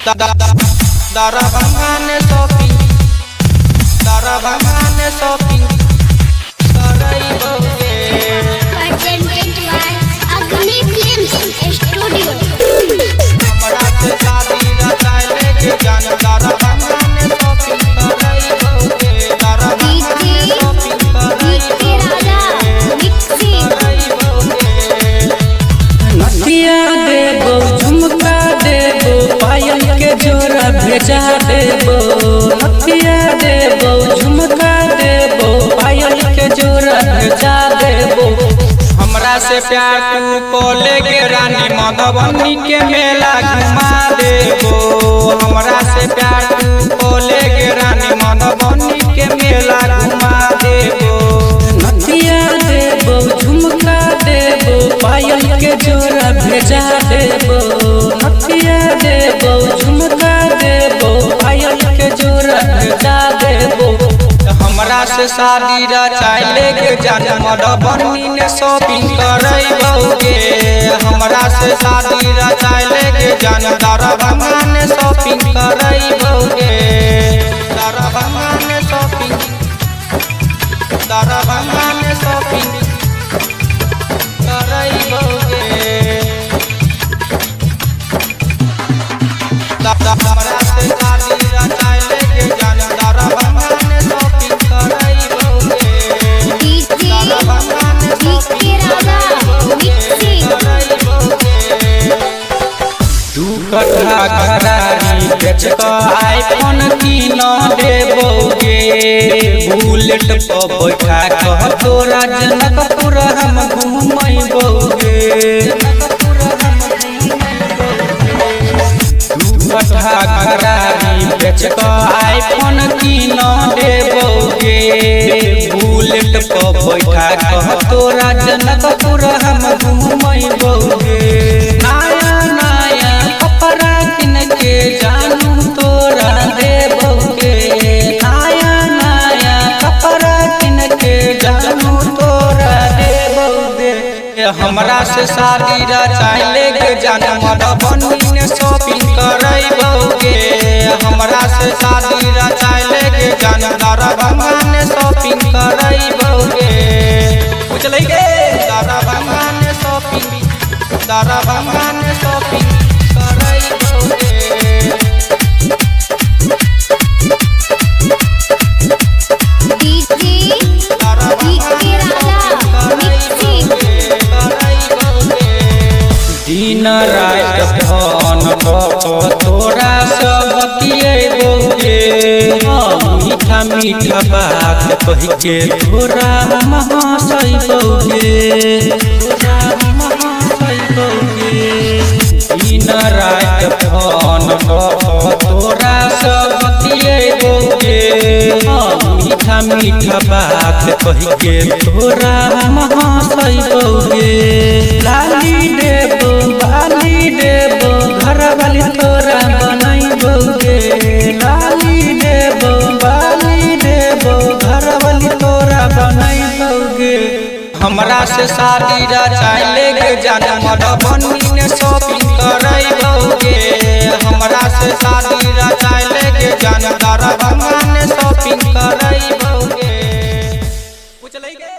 दरभंगा ने शॉपिंग, दरभंगा ने shopping करैबौगे। Presented by Agni Films Studio. हमरा से शादी रचाइले के जान, दरभंगा ने शॉपिंग करैबौगे, दरभंगा ने शॉपिंग DJ Raja Mixing. करैबौगे। नथिया देबो, झुमका देबो, पायल के जोड़ा भेजा देबो। नथिया देबो, झुमका देबो, पायल के जोड़ा भेजा देबो। हमरा से प्यार तू कोले के रानी, मधुबनी के मेला घुमा देबो। हमरा से प्यार तू कोले के रानी, मधुबनी के मेला घुमा देबो। नथिया देबो, झुमका देबो, पायल के जोड़ा भेजा देबो। नथिया देबो, झुमका देबो, पायल के जोड़ा भेजा देबो। हमरा से शादी रचाइले के जान, मधुबनी ने शॉपिंग करैबौगे। हमरा से शादी रचाइले के जान, दरभंगा ने शॉपिंग करैबौगे। दरभंगा ने शॉपिंग, दरभंगा ने शॉपिंग करैबौगे। हमरा से शादी रचाइले के जान, दरभंगा ने shopping करैबौगे। DJ DJ Raja Mixing. 2 कट्ठा घरारी बेच कऽ आईफोन कीन देबौगे। बुलेट पर बैठा कऽ तोरा जनकपुर हम घुमैबौगे। 2 कट्ठा घरारी बेच कऽ आईफोन कीन देबौगे। बुलेट पर बैठा कऽ तोरा जनकपुर हम घुमैबौगे। नया नया कपड़ा किन के जानू तोरा देबौगे। नया नया कपड़ा किन के जानू तोरा देबौगे। हमरा से शादी रचाइले के जान, मधुबनी ने शॉपिंग करैबौगे। हमरा से शादी रचाइले के जान, दरभंगा ने शॉपिंग करैबौगे। बुझलै गे? दरभंगा ने शॉपिंग, दरभंगा ने shopping करैबौगे। DJ DJ Raja Mixing. दिन रात फोन कऽ तोरा सब बतियेबौगे। मीठा मीठा बात कहि के तोरा हम हँसैबौगे। तोरा हम हँसैबौगे। दिन रात फोन कऽ तोरा सब बतियेबौगे। मीठा मीठा बात कहि के तोरा हम हँसैबौगे। लाली देबो, बाली देबो, घर वाली तोरा बनैबौगे। लाली देबो, बाली देबो, घर वाली तोरा बनैबौगे। हमरा से शादी रचाइले के जान, मधुबनी ने शॉपिंग करैबौगे। हमरा से शादी रचाइले के जान, दरभंगा ने शॉपिंग करैबौगे। बुझलै गे?